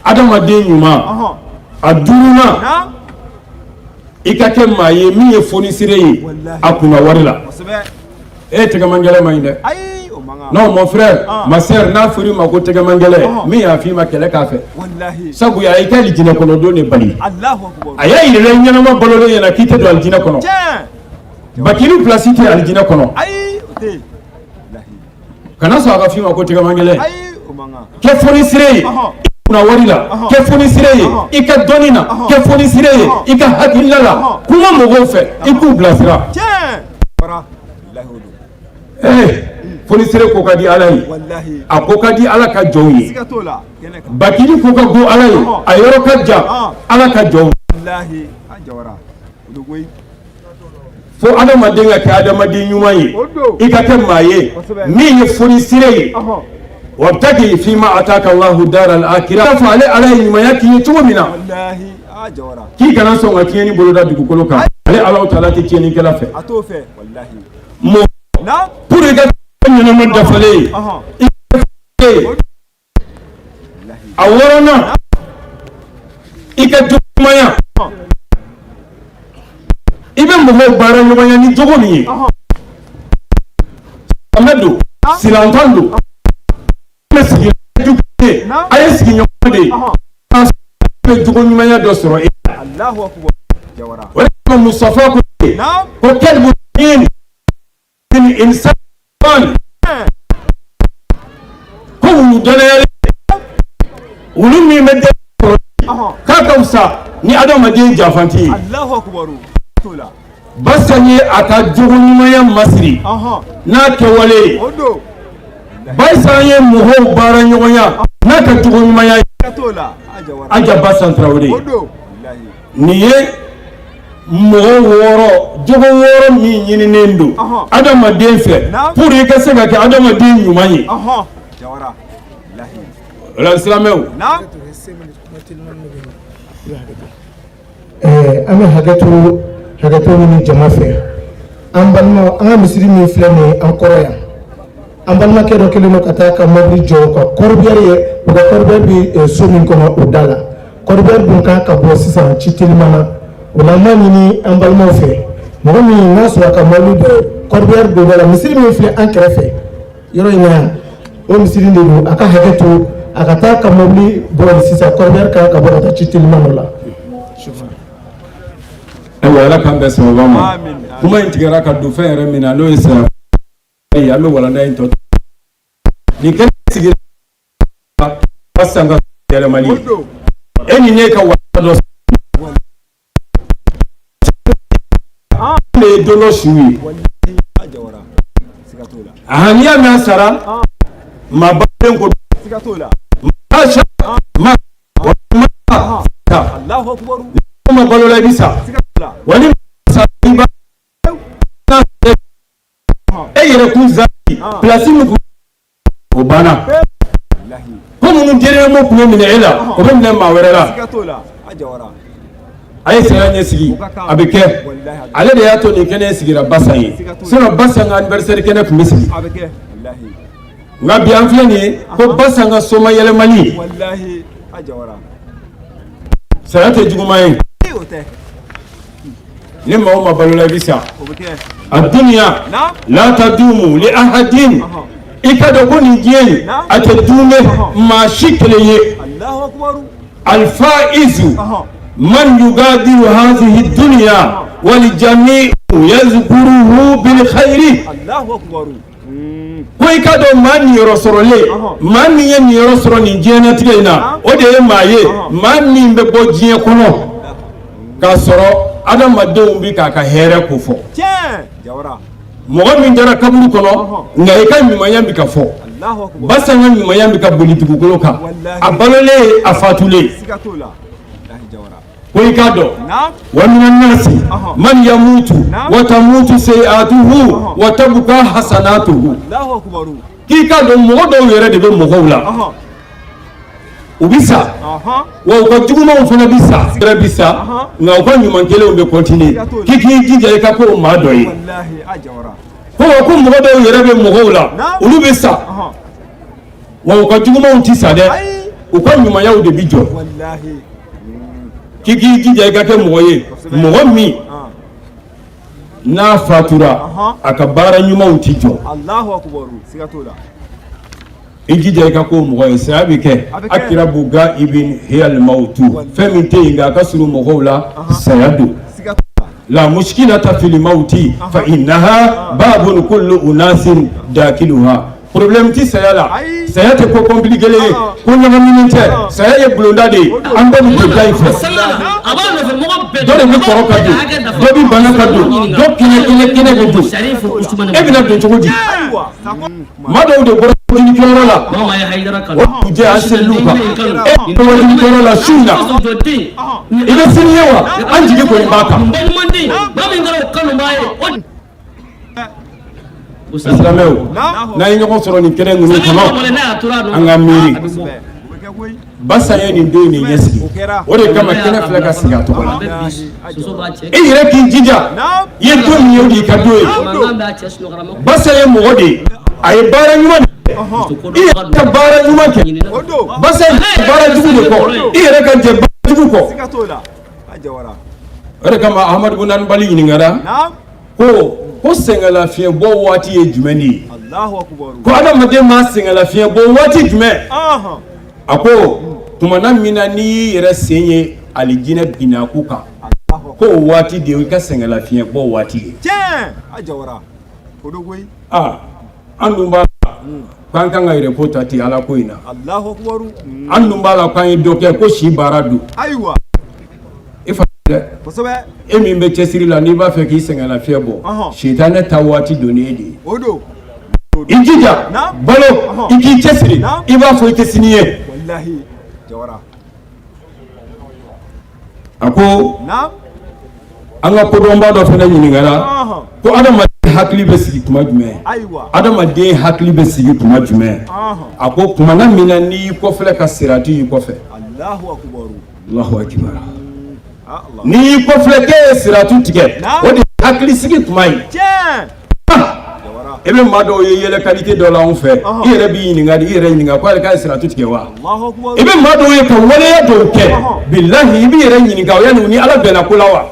Adamaden ɲuman, a duurunan, i ka kɛ maa ye min ye fonisire ye a kunna wari la. E tɛgɛmangɛlɛn man ɲi dɛ. Non, mon frère, ma sœur, n'a fɔra i ma ko tɛgɛmangɛlɛn, min y'a f'i ma, kɛlɛ k'a fɛ, sabu a y'i ka alijinɛ kɔnɔdon de bali. A y'a yira i ɲɛnama balolen ɲɛna k'i tɛ don alijinɛ kɔnɔ. Bakiri place tɛ alijinɛ kɔnɔ. Kana sɔn a ka f'i ma ko tɛgɛmangɛlɛn. Kɛ fonisire ye kunna wari la, kɛ fonisire ye i ka dɔnni na, kɛ fonisire ye i ka hakilila la, kuma mɔgɔw fɛ, i k'u bilasira. Ee, fonisire ko ka di Ala ye, a ko ka di Ala ka jɔnw ye. Bakili ko ka go Ala ye, a yɔrɔ ka jan Ala ka jɔnw. Fo adamaden ka kɛ adamaden ɲuman ye, i ka kɛ maa ye min ye fonisire ye. Wabtagi fima ataka Allahu dara al-akhirah. Fɔ ale Ala ye ɲumanya k'i ye cogo min na, k'i kana sɔn ka tiɲɛni boloda dugukolo kan. Ale Alahu taala tɛ tiɲɛnikɛla fɛ. Mɔ pour i ka ɲɛnama dafalen ye, i a wɔɔrɔnan, i ka jogoɲumanya, i bɛ mɔgɔw baara ɲɔgɔnya ni jogo min ye. Silamɛ don, silantan don, bɛ sigi ye, a ye sigiɲɔgɔn de ye, a bɛ jogo ɲumanya dɔ sɔrɔ e la. O de kama Mustafa ko ko kalibu ni insan, ko wulu dɔnniya, wulu min bɛ den sɔrɔ, k'a ka fisa ni adamaden janfanti ye. Basan ye a ka jogo ɲumanya masiri n'a kɛwale ye. Basan ye mɔgɔw baara ɲɔgɔnya n'a ka jogo ɲumanya ye. Aja Basan Tarawele, nin ye mɔgɔ wɔɔrɔ, jogo wɔɔrɔ min ɲininen don adamaden fɛ pour i ka se ka kɛ adamaden ɲuman ye. O la, silamɛw. An bɛ hakɛto ɲini jama fɛ. An balima, an ka misiri min filɛ nin ye an kɔrɔ yan, an balimakɛ dɔ kɛlen don ka taa ka mobili jɔ u ka corbillard ye. U ka corbillard bɛ so min kɔnɔ, o da la. Corbillard dun kan ka bɔ sisan ci teliman na. O la, an b'a ɲini an balimaw fɛ, mɔgɔ min n'a sɔrɔ a ka mobili bɛ corbillard don da la, misiri min filɛ an kɛrɛfɛ yɔrɔ in na yan, o misiri de don. A ka hakɛ to, a ka taa ka mobili bɔ yen sisan. Corbillard kan ka bɔ ka taa ci teliman dɔ la. Ayiwa, Ala k'an bɛn sababa ma. Kuma in tigɛra ka don fɛn yɛrɛ min na, n'o ye saya ye, an bɛ walanda in tɔ nin kɛnɛ sigira Basan ka yɛlɛmali e ni ne ka walanda dɔ de ye don dɔ su ye. A n'i y'a mɛn a sara, maa balolen ko maa sa ma ma ta ma balola, i bɛ sa. Wa ni sa, i b'a e yɛrɛ kun zati place min kun, o banna. Ko minnu dernièrement tun bɛ minɛ e la, o bɛ minɛ maa wɛrɛ la. A ye saya ɲɛsigi, a bɛ kɛ. Ale de y'a to nin kɛnɛ sigira Basan ye. Sinon Basan ka anniversaire kɛnɛ tun bɛ sigi, nka bi an filɛ nin ye ko Basan ka soma yɛlɛmali. Saya tɛ juguman ye. Ni maa o maa balola, i bɛ sa. A dunya la tadumu li ahadin. I ka dɔn ko nin diɲɛ in, a tɛ duumɛ maa si kelen ye. Alfaizu man yugadiru hazihi dunya wal jami'u yazkuruhu bil khairi. Ko i ka dɔn, maa niyɔrɔ sɔrɔlen, maa min ye niyɔrɔ sɔrɔ nin diɲɛnatigɛ in na, o de ye maa ye, maa min bɛ bɔ diɲɛ kɔnɔ k'a sɔrɔ adamadenw bɛ k'a ka hɛrɛ ko fɔ. Mɔgɔ min taara kaburu kɔnɔ, nka i ka ɲumanya bɛ ka fɔ. Basan ka ɲumanya bɛ ka boli dugukolo kan, a balolen, a fatulen. Ko i k'a dɔn, wa mina nasi man yamutu wa tamutu sayi'atuhu wa tabqa hasanatuhu. K'i k'a dɔn, mɔgɔ dɔw yɛrɛ de bɛ mɔgɔw la, u bɛ sa, wa u ka jugumanw fana bɛ sa, yɛrɛ bɛ sa, nka u ka ɲuman kelenw bɛ continuer. K'i k'i jija i ka k'o maa dɔ ye. Ko wa ko mɔgɔ dɔw yɛrɛ bɛ mɔgɔw la, olu bɛ sa, wa u ka jugumanw tɛ sa dɛ. U ka ɲumanyaw de bi jɔ. K'i k'i jija i ka kɛ mɔgɔ ye, mɔgɔ min n'a fatura, a ka baara ɲumanw ti jɔ. I jija i ka k'o mɔgɔ ye. Saya bɛ kɛ, akirabu gaibin hiyal mawutu, fɛn min tɛ yen nka a ka surun mɔgɔw la, saya don. La muskilata fil mawuti fa innaha babun kullu unasin dakiluha. Problème ti saya la, saya tɛ ko compliqué ye, ko ɲagaminen tɛ. Saya ye bulonda de ye, an bɛɛ bɛ don da in fɛ. Dɔ de bɛ kɔrɔ ka don, dɔ bɛ bana ka don, dɔ kɛnɛ kɛnɛ kɛnɛ bɛ don. E bɛna don cogo di? Maa dɔw de bɔra wajulikɛyɔrɔ la, o dugujɛ an selil'u kan. E bɛ wajulikɛyɔrɔ la su in na, i bɛ sini ye wa? An jigi kɔni b'a kan. Silamɛw, n'an ye ɲɔgɔn sɔrɔ nin kɛnɛ ninnu kɔnɔ, an ka miiri. Basa ye nin don in de ɲɛsigi, o de kama kɛnɛ filɛ ka sigi a tɔgɔ la. E yɛrɛ k'i jija, i ye don min ye, o de y'i ka don ye. Basa ye mɔgɔ de ye, a ye baara ɲuman de kɛ, i yɛrɛ ka baara ɲuman kɛ. Basa ye baara jugu de kɔ, i yɛrɛ ka jɛ baara jugu kɔ. O de kama Ahamadu bun Hanbali ɲininkara ko sɛgɛnlafiɲɛbɔ waati ye jumɛn de ye? Ko adamaden ma sɛgɛnlafiɲɛbɔ waati jumɛn? A ko tumana min na n'i y'i yɛrɛ sen ye alijinɛ binakun kan, ko o waati de ye i ka sɛgɛnlafiɲɛbɔ waati ye. Aa, an dun b'a la k'an kan ka yɛrɛ ta ten Ala ko in na. An dun b'a la k'an ye dɔ kɛ ko si baara don. E fa dɛ, e min bɛ cɛsiri la, n'i b'a fɛ k'i sɛgɛnlafiɲɛ bɔ, sitanɛ ta waati don e de ye. I jija balo, i k'i cɛsiri, i b'a fɔ i tɛ sini ye. A ko an ka kodɔnba dɔ fana ɲininkara ko adamaden hakili bɛ sigi tuma jumɛn? Adamaden hakili bɛ sigi tuma jumɛn? A ko tumana min na n'i y'i kɔfilɛ ka siratu y'i kɔfɛ. Allahu akbar. N'i y'i kɔfilɛ k'e ye siratu tigɛ, o de ye hakili sigi tuma ye. E bɛ maa dɔw ye yɛlɛ qualité dɔ la anw fɛ, i yɛrɛ b'i ɲininka, i yɛrɛ ɲininka ko hali k'a ye siratu tigɛ wa? I bɛ maa dɔw ye ka waleya dɔw kɛ, bilahi, i b'i yɛrɛ ɲininka yanni u ni Ala bɛnna ko la wa?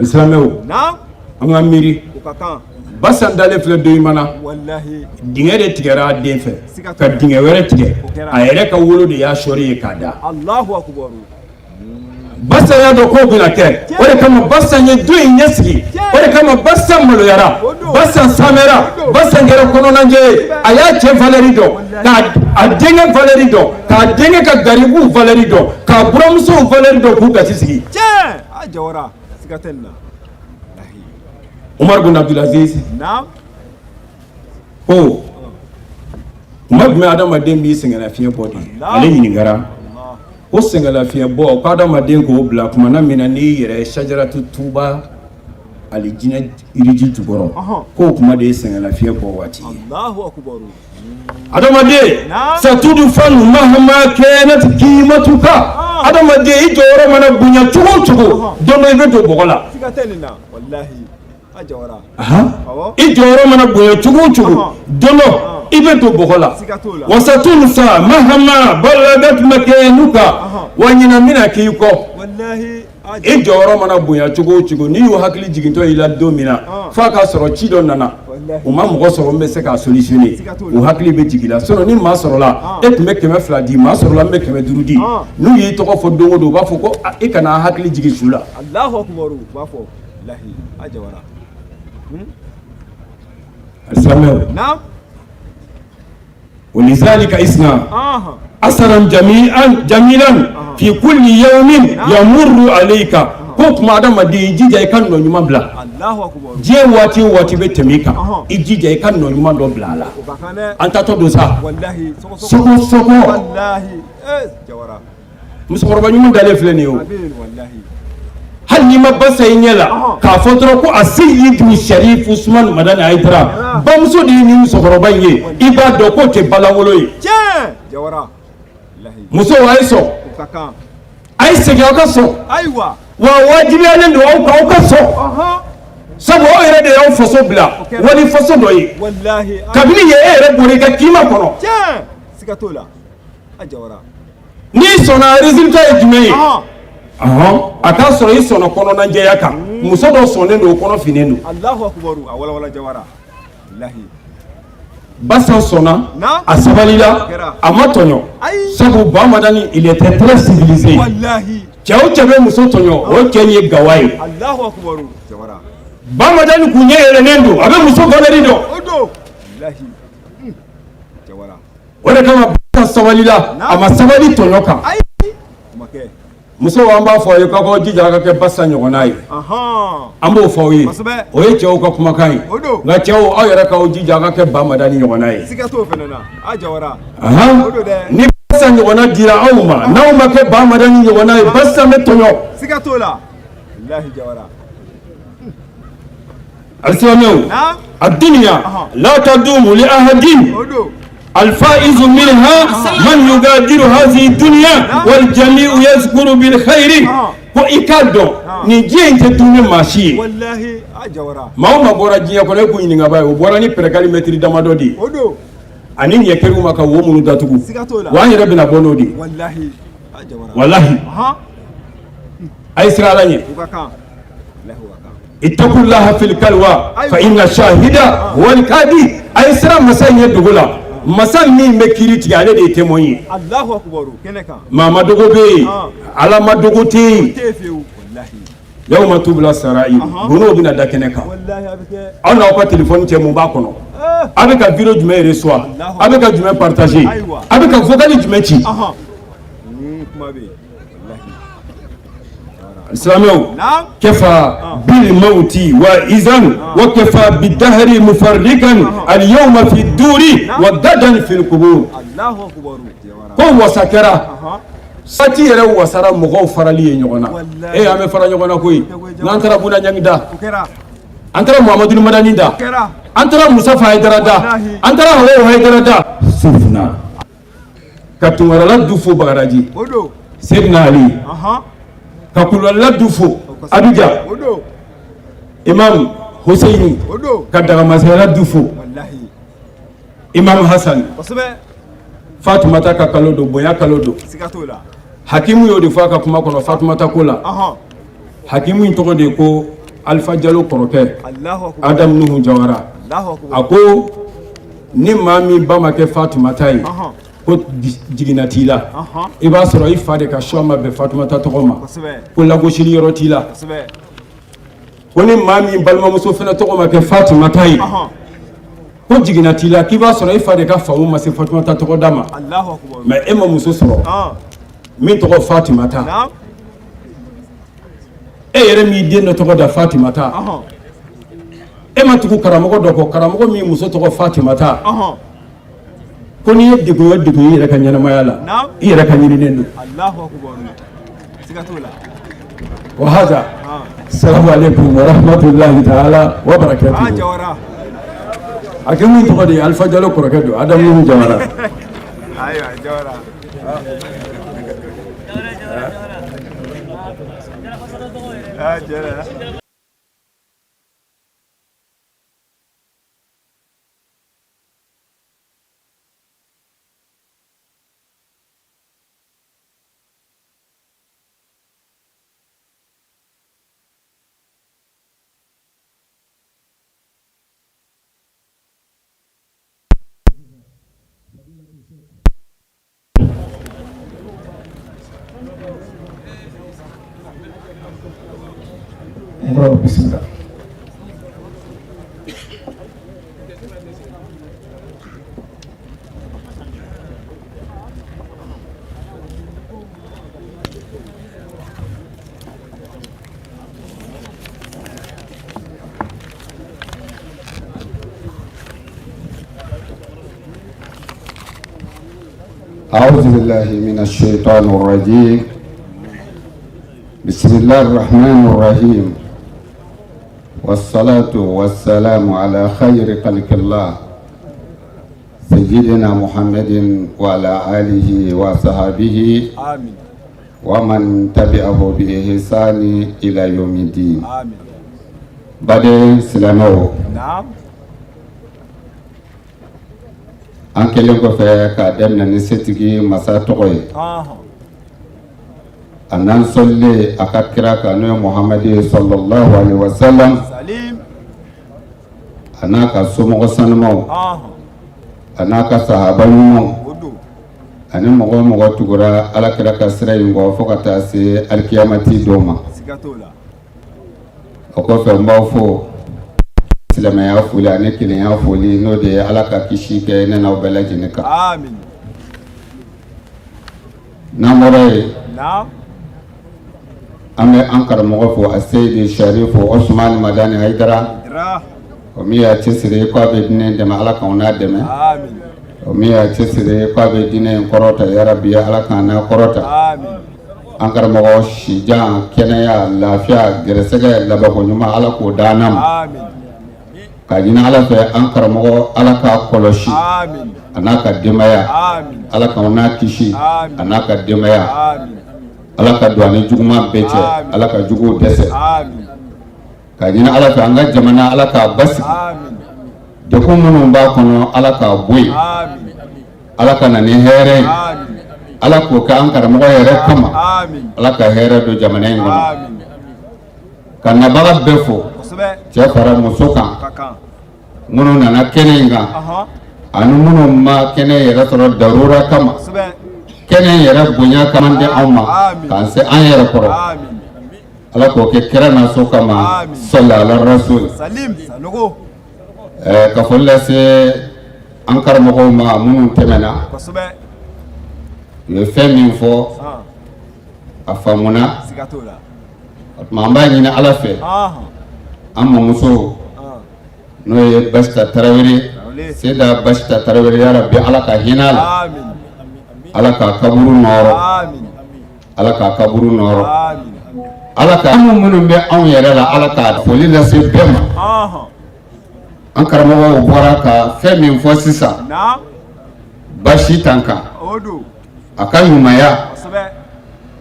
Silamɛw, an ka miiri. Basan dalen filɛ don in na, dingɛ de tigɛra a den fɛ ka dingɛ wɛrɛ tigɛ, a yɛrɛ ka wolo de y'a sɔri ye k'a da. Basan y'a dɔn k'o bɛna kɛ, o de kama Basan ye don in ɲɛsigi, o de kama Basan maloyara, Basan samɛra, Basan kɛra kɔnɔnajɛ ye. A y'a cɛ valeur dɔn, k'a denkɛ valeur dɔn, k'a denkɛ ka garibuw valeur dɔn, k'a buramusow valeur dɔn, k'u gasi sigi. Umar bin Abdulaziz ko tuma jumɛn adamaden b'i sɛgɛnnafiɲɛ bɔ de? Ale ɲininkara ko sɛgɛnlafiɲɛ bɔ, ko adamaden k'o bila tumana min na n'i yɛrɛ ye sajaratu tuba alijinɛ yiriji jukɔrɔ, k'o kuma de ye sɛgɛnlafiɲɛ bɔ waati ye. Adamaden satudufanu mahama kanat kimatuka, adamaden i jɔyɔrɔ mana bonya cogo o cogo, don dɔ i bɛ don bɔgɔ la. I jɔyɔrɔ mana bonya cogo o cogo, don dɔ i bɛ don bɔgɔ la. Wasatunsa mahama balagat makanuka, wa ɲinɛ bɛna k'i kɔ. I jɔyɔrɔ mana bonya cogo o cogo, n'i y'u hakili jigintɔ i la don min na, f'a k'a sɔrɔ ci dɔ nana, u ma mɔgɔ sɔrɔ min bɛ se k'a solutionner, u hakili bɛ jigin i la. Sinon ni maa sɔrɔla, e tun bɛ 200 di, maa sɔrɔla min bɛ 500 di, n'u y'i tɔgɔ fɔ don o don, u b'a fɔ ko e kana hakili jigin su la. Silamɛw, walizalika isna asaran jami'an jamilan fi kulli yawmin yamurru alayka. Ko tuma adamaden i jija i ka nɔ ɲuman bila diɲɛ. Waati o waati bɛ tɛmɛ i kan, i jija i ka nɔ ɲuman dɔ bila a la. An taatɔ don sa, sɔgɔ sɔgɔ. Musokɔrɔba ɲuman dalen filɛ nin ye o. Hali n'i ma basa i ɲɛ la k'a fɔ dɔrɔn ko a seyidu Sharif Usman Madani Hayidara bamuso de ye nin musokɔrɔba in ye, i b'a dɔn k'o tɛ balawolo ye. Musow, a ye sɔn, a ye segin, aw ka sɔn. Wa wajibiyalen don aw kan, aw ka sɔn. Sabu aw yɛrɛ de y'aw faso bila wali faso dɔ ye. Kabini ye e yɛrɛ bɔra i ka kima kɔnɔ. N'i sɔnna, résultat ye jumɛn ye? A k'a sɔrɔ i sɔnna kɔnɔnajɛya kan. Muso dɔ sɔnnen don, o kɔnɔ finnen don. Basa sɔnna, a sabalila, a ma tɔɲɔ, sabu Bamadani, il était très civilisé. Cɛ o cɛ bɛ muso tɔɲɔ, o cɛ ye gawa ye. Bamadani kun ɲɛ yɛlɛnnen don, a bɛ muso valeur dɔn. O de kama Basa sabalila, a ma sabali tɔɲɔ kan. Musow, an b'a fɔ aw ye k'aw k'aw jija a ka kɛ Basa ɲɔgɔnna ye. An b'o fɔ aw ye, o ye cɛw ka kumakan ye. Nka cɛw, aw yɛrɛ k'aw jija a ka kɛ Bamadani ɲɔgɔnna ye. Ni Basa ɲɔgɔnna dira aw ma, n'aw ma kɛ Bamadani ɲɔgɔnna ye, Basa bɛ tɔɲɔ. Alisilamɛw, الدنيا لا تدوم لأحد، الفائز منها من يغادر هذه الدنيا والجميع يذكر بالخير. Ko i k'a dɔn, nin diɲɛ in tɛ dun ni maa si ye. Maa o maa bɔra diɲɛ kɔnɔ, e k'u ɲininka ba ye, o bɔra ni pɛrɛkali mɛtiri damadɔ de ye ani ɲɛkɛriw ma ka wo minnu datugu. Wa an yɛrɛ bɛna bɔ n'o de ye. Walahi, a ye siran Ala ɲɛ. اتقوا الله في الخلوة فإن الشاهد هو القاضي. A ye siran masa in ɲɛ dogo la. Masa min bɛ kiiri tigɛ, ale de ye témoin ye. Maa ma dogo bɛ yen, Ala ma dogo tɛ yen. يوم تبلى السرائر, gundo bɛna da kɛnɛ kan. Aw n'aw ka téléphone cɛ, mun b'a kɔnɔ? A bɛ ka vidéo jumɛn reçoit? A bɛ ka jumɛn partager? A bɛ ka vocal jumɛn ci? Silamɛw, كفى بالموت واعظا وكفى بالدهر مفرقا، اليوم في الدور وغدا في القبور. Ko wasa kɛra sati yɛrɛ, wasara mɔgɔw farali ye ɲɔgɔn na. E, an bɛ fara ɲɔgɔn na koyi. N'an taara Buna Ɲangi da, an taara Muhamadu Madani da, an taara Musa Hayidara da, an taara Hawa Hayidara da, sufuna ka Tunkarala du fo Bagadaji, Seydina Ali, ka Kulubalila du fo Abijan, Imam Husseini, ka Dagamasayala du fo, Imam Hassan. Fatumata ka kalo don, bonya kalo don. Hakimu y'o de fɔ a ka kuma kɔnɔ Fatumata ko la. Hakimu in tɔgɔ de ye ko Alifa Jalo kɔrɔkɛ Adam Nuhu Jawara. A ko ni maa min ba ma kɛ Fatumata ye, ko jiginna t'i la, i b'a sɔrɔ i fa de ka choix ma bɛn Fatumata tɔgɔ ma, ko lagosili yɔrɔ t'i la. Ko ni maa min balimamuso fana tɔgɔ ma kɛ Fatumata ye, ko jiginna t'i la, k'i b'a sɔrɔ i fa de ka faamu ma se Fatumata tɔgɔ da ma. Mais e ma muso sɔrɔ min tɔgɔ Fatumata, e yɛrɛ m'i den dɔ tɔgɔ da Fatumata, e ma tugu karamɔgɔ dɔ kɔ, karamɔgɔ min muso tɔgɔ Fatumata. Ko n'i ye degun o degun i yɛrɛ ka ɲɛnamaya la, i yɛrɛ ka ɲininen don. وهذا السلام عليكم ورحمة الله تعالى وبركاته. Hakimu tɔgɔ de ye Alifa Jalo kɔrɔkɛ don, Adamu Nuhu Jawara. Ayiwa, Jawara. Ah, Jawara. Nkɔrɔ, bisimila. أعوذ بالله من الشيطان الرجيم. بسم الله الرحمن الرحيم، والصلاة والسلام على خير خلق الله سيدنا محمد وعلى آله وصحبه آمين. ومن تبعه بإحسان إلى يوم الدين. آمين. Baden silamɛw, an kɛlen kɔfɛ k'a daminɛ ni setigi masa tɔgɔ ye, a n'an sɔlilen a ka kira kan, n'o ye Muhamadu ye sallallahu alaihi wasallam, a n'a ka somɔgɔ sanumaw, a n'a ka sahaba ɲumanw, ani mɔgɔ o mɔgɔ tugura ala kira ka sira in kɔ fo ka taa se alikiyamati don ma. O kɔfɛ, n b'aw fo silamɛya foli ani kelenya foli, n'o de ye ala ka kisi kɛ ne n'aw bɛɛ lajɛlen kan. N'an bɔra yen, an bɛ an karamɔgɔ fo, a Seyidi Sarifu Osumani Madani Hayidara, o min y'a cɛsiri k'a bɛ diinɛ dɛmɛ, ala k'anw n'a dɛmɛ. O min y'a cɛsiri k'a bɛ diinɛ in kɔrɔta, yarabi ala k'an n'a kɔrɔta. An karamɔgɔ, sijan, kɛnɛya, lafiya, gɛrɛsɛgɛ, labanko ɲuman, ala k'o d'an ma. Ka ɲini ala fɛ, an karamɔgɔ, ala k'a kɔlɔsi a n'a ka denbaya, ala k'anw n'a kisi a n'a ka denbaya, ala ka don an ni juguman bɛɛ cɛ, ala ka juguw dɛsɛ. Ka ɲini ala fɛ, an ka jamana, ala k'a basigi, degun minnu b'a kɔnɔ, ala k'a bɔ yen, ala ka na ni hɛrɛ ye, ala k'o kɛ an karamɔgɔ yɛrɛ kama, ala ka hɛrɛ don jamana in kɔnɔ. Ka nabaga bɛɛ fo, cɛ fara muso kan, minnu nana kɛnɛ in kan ani minnu ma kɛnɛ yɛrɛ sɔrɔ darura kama. Kɛnɛ yɛrɛ bonya kama di anw ma k'an se an yɛrɛ kɔrɔ, ala k'o kɛ kira na so kama, sɔli ala rasul. Ka foli lase an karamɔgɔw ma minnu tɛmɛna, u ye fɛn min fɔ, a faamuna. O tuma an b'a ɲini ala fɛ, an mamuso n'o ye Basita Tarawele, Seyida Basita Tarawele, yarabi ala ka hinɛ a la, ala k'a kaburu nɔɔrɔ, ala k'a kaburu nɔɔrɔ, ala ka anw minnu bɛ anw yɛrɛ la, ala ka foli lase bɛɛ ma. An karamɔgɔw bɔra ka fɛn min fɔ sisan Basi tan kan, a ka ɲumanya,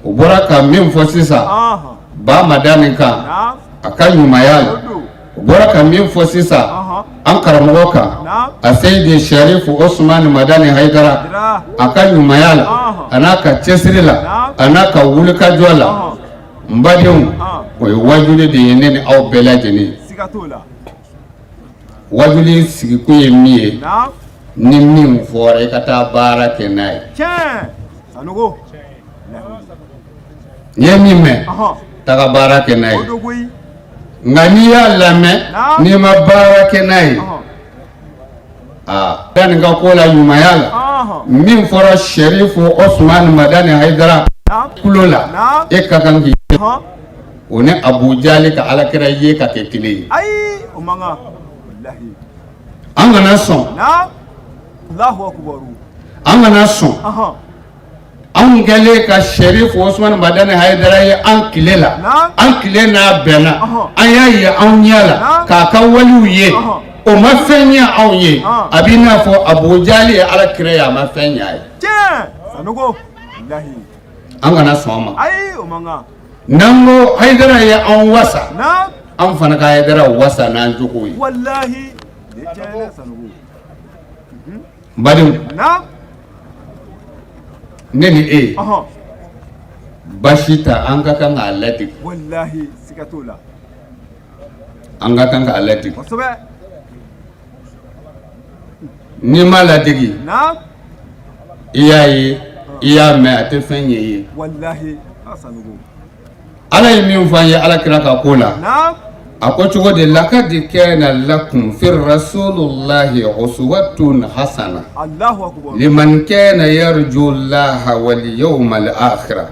u bɔra ka min fɔ sisan Ba Madani kan, a ka ɲumanya la, u bɔra ka min fɔ sisan an karamɔgɔ kan, a Seyidi Sarifu Osumani Madani Hayidara, a ka ɲumanya la, a n'a ka cɛsiri la, a n'a ka wulikajɔ la, n badenw, o ye wajuli de ye ne ni aw bɛɛ lajɛlen. Wajuli sigikun ye min ye, ni min fɔra, i ka taa baara kɛ n'a ye. N'i ye min mɛn, taga baara kɛ n'a ye. Nka n'i y'a lamɛn, n'i ma baara kɛ n'a ye, aa, nin ka ko la ɲumanya la, min fɔra Sɛrifu Osumani Madani Hayidara kulo la, e ka kan k'i o ni Abujali ka alakira ye ka kɛ kelen ye. An kana sɔn, an kana sɔn. Anw kɛlen ka Sɛrifu Osumani Madani Hayidara ye an tile la, an tile n'a bɛnna, an y'a ye anw ɲɛ la k'a ka waliw ye, o ma fɛn ɲɛ anw ye. A b'i n'a fɔ Abujali ye ala kira ye, a ma fɛn ɲɛ a ye. An kana sɔn a ma. N'an ko Hayidara ye anw wasa, anw fana ka Hayidara wasa n'an jogo ye. N badenw, ne ni e, basi ta, an ka kan k'a ladege, an ka kan k'a ladege. N'i ma ladege, i y'a ye, i y'a mɛn, a tɛ fɛn ɲɛ i ye. Ala ye min fɔ an ye ala kira ka ko la, a ko cogo de: lakadi kana lakum fi rasulillahi uswatun hasana liman kana yarju llaha wal yawmal akhira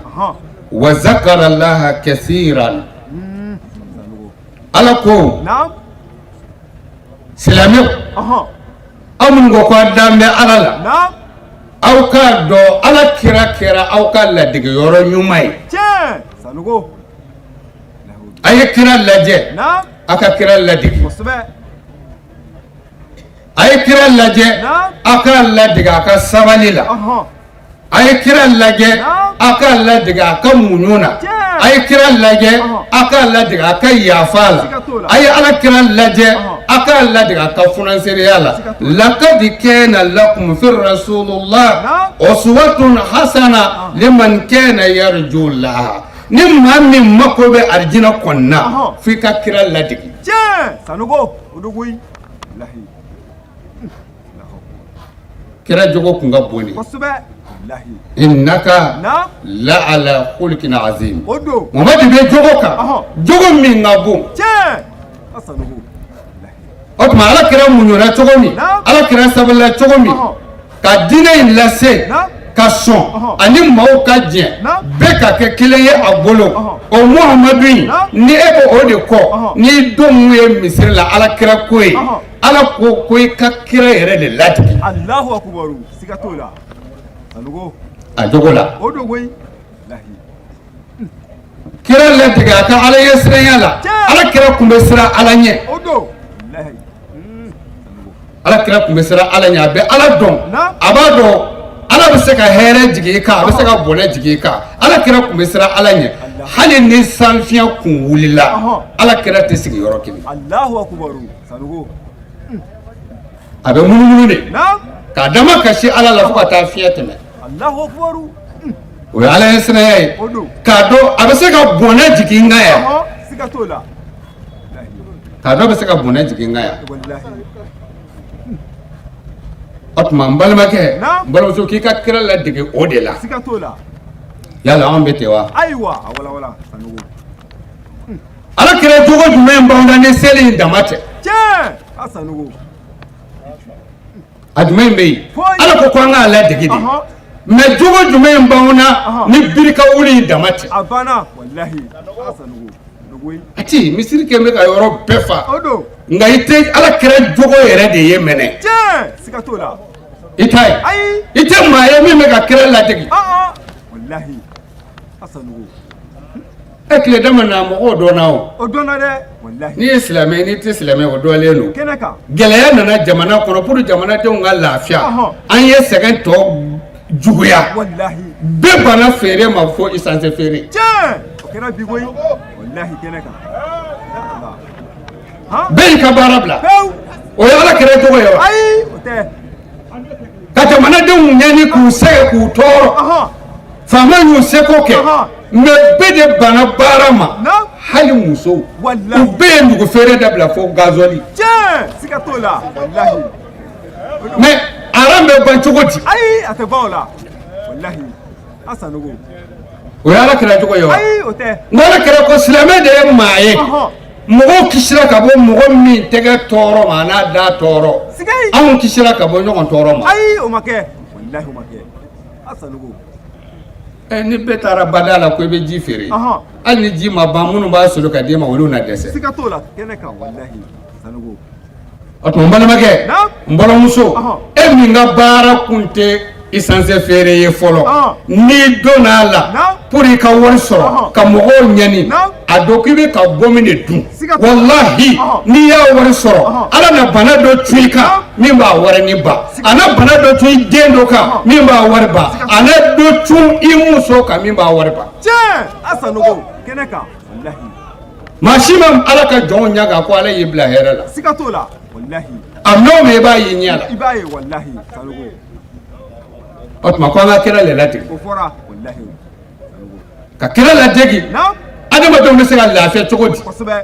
wa zakara llaha kasiran. Ala ko: silamɛw, aw minnu ko ko a dan bɛ ala la, aw k'a dɔn ala kira kɛra aw ka ladege yɔrɔ ɲuman ye. A ye kira lajɛ, a ka kira ladege. A ye kira lajɛ, a k'a ladege a ka sabali la. A ye kira lajɛ, a k'a ladege a ka muɲu na. A ye kira lajɛ, a k'a ladege a ka yafa la. A ye Ala kira lajɛ, a k'a ladege a ka funansereya la. Lakadi kana lakum fi rasulullah uswatun hasana liman kana yarju Allah. Ni maa min mako bɛ arijina kɔnɔna, f'i ka kira ladege. Tiɲɛ, Sanogo, o don koyi. Kira jogo kun ka bon de. Kosɛbɛ, walahi. Innaka la ala khuluqin azim. O don. Mamadu bɛ jogo kan, jogo min ka bon. Tiɲɛ, Sanogo. O tuma Ala kira muɲuna cogo min, Ala kira sabalila cogo min ka diinɛ in lase, ka sɔn ani maaw ka jɛ, bɛɛ ka kɛ kelen ye a bolo. O Muhamadu in, ni e bɛ o de kɔ, n'i don ye misiri la Ala kira ko ye, Ala ko ko i ka kira yɛrɛ de ladege. Alahu akubaru, siga t'o la. Sanogo. A jogo la. O don koyi. Walahi. Kira ladege a ka Ala ye siranya la. Ala kira kun bɛ siran Ala ɲɛ. O don. Walahi. Ala kira kun bɛ siran Ala ɲɛ, a bɛ Ala dɔn, a b'a dɔn Ala bɛ se ka hɛrɛ jigin i kan, a bɛ se ka bɔnɛ jigin i kan. Ala kira kun bɛ siran Ala ɲɛ. Hali ni sanfiɲɛ kun wulila, Ala kira tɛ sigi yɔrɔ kelen. Alahu akubaru, Sanogo. A bɛ munumunu de k'a dama kasi Ala la fo ka taa fiɲɛ tɛmɛ. Alahu akubaru. O ye Ala ye siranya ye, k'a dɔn a bɛ se ka bɔnɛ jigin n kan yan. Siga t'o la. K'a dɔn bɛ se ka bɔnɛ jigin n kan yan. O tuma n balimakɛ, n balimamuso, k'i ka kira ladege o de la. Siga t'o la. Yala anw bɛ ten wa? Ayiwa, a walawala, Sanogo. Ala kira jogo jumɛn b'anw na ni seli in dama tɛ? Tiɲɛ, a Sanogo. A jumɛn bɛ yen? Ala ko an k'a ladege de. Mais jogo jumɛn b'anw na ni birika wuli in dama tɛ? A banna, walahi, a Sanogo. A ti misiri kɛ bɛ ka yɔrɔ bɛɛ fa. O don. Nka i tɛ Ala kira jogo yɛrɛ de ye mɛnɛ. Tiɲɛ, siga t'o la. I t'a ye. Ayi. I tɛ maa ye min bɛ ka kira ladege. Walahi, a Sanogo. E tile dama na mɔgɔw dɔnna o. O dɔnna dɛ, walahi. N'i ye silamɛ, n'i tɛ silamɛ, o dɔnlen don. Kɛnɛ kan. Gɛlɛya nana jamana kɔnɔ pour jamanadenw ka lafiya. An ye sɛgɛn tɔ juguya. Walahi. Bɛɛ banna feere ma fo essence feere. Tiɲɛ, o kɛra bi koyi. Walahi, kɛnɛ kan. Bɛɛ y'i ka baara bila. Pewu. O ye Ala kira jogo ye wa? Ayi, o tɛ. Ka jamanadenw ɲɛni k'u sɛgɛn k'u tɔɔrɔ. Faama y'u seko kɛ. Mais bɛɛ de banna baara ma. Hali musow. Walahi. U bɛɛ ye nugu feere dabila fo gasoil. Tiɲɛ, siga t'o la. Walahi. Mais aran bɛ ban cogo di? Ayi, a tɛ ban o la. Walahi, a Sanogo. O ye Ala kira cogo ye wa? Ayi, o tɛ. N ko Ala kira ko silamɛ de ye maa ye. Mɔgɔw kisira ka bɔ mɔgɔ min tɛgɛ tɔɔrɔ ma, a n'a da tɔɔrɔ. Siga. Anw kisira ka bɔ ɲɔgɔn tɔɔrɔ ma. Ayi, o ma kɛ. Walahi, o ma kɛ. A Sanogo. Ni bɛɛ taara bada la ko i bɛ ji feere, hali ni ji ma ban, minnu b'a sɔrɔ ka d'e ma, olu na dɛsɛ. Siga t'o la, kɛnɛ kan, walahi, Sanogo. O tuma n balimakɛ, n balimamuso, e min ka baara kun tɛ essence feere ye fɔlɔ, n'i donna a la pour i ka wari sɔrɔ ka mɔgɔw ɲɛni, a dɔn k'i bɛ ka bɔ min de dun, walahi, n'i y'a wari sɔrɔ, Ala na bana dɔ cun i kan min b'a wari ni ban, a na bana dɔ cun i den dɔ kan min b'a wari ban, a na dɔ cun i muso kan min b'a wari ban. Tiɲɛ, a Sanogo, kɛnɛ kan, walahi. Maa si ma Ala ka jɔnw ɲɛ kan ko Ala y'i bila hɛrɛ la. Siga t'o la, walahi. A mɛn o mɛn, i b'a ye ɲɛ la. I b'a ye, walahi, Sanogo. O tuma ko an ka kira le ladege. O fɔra, walahi. Ka kira ladege. Adamadenw bɛ se ka lafiya cogo di? Kosɛbɛ.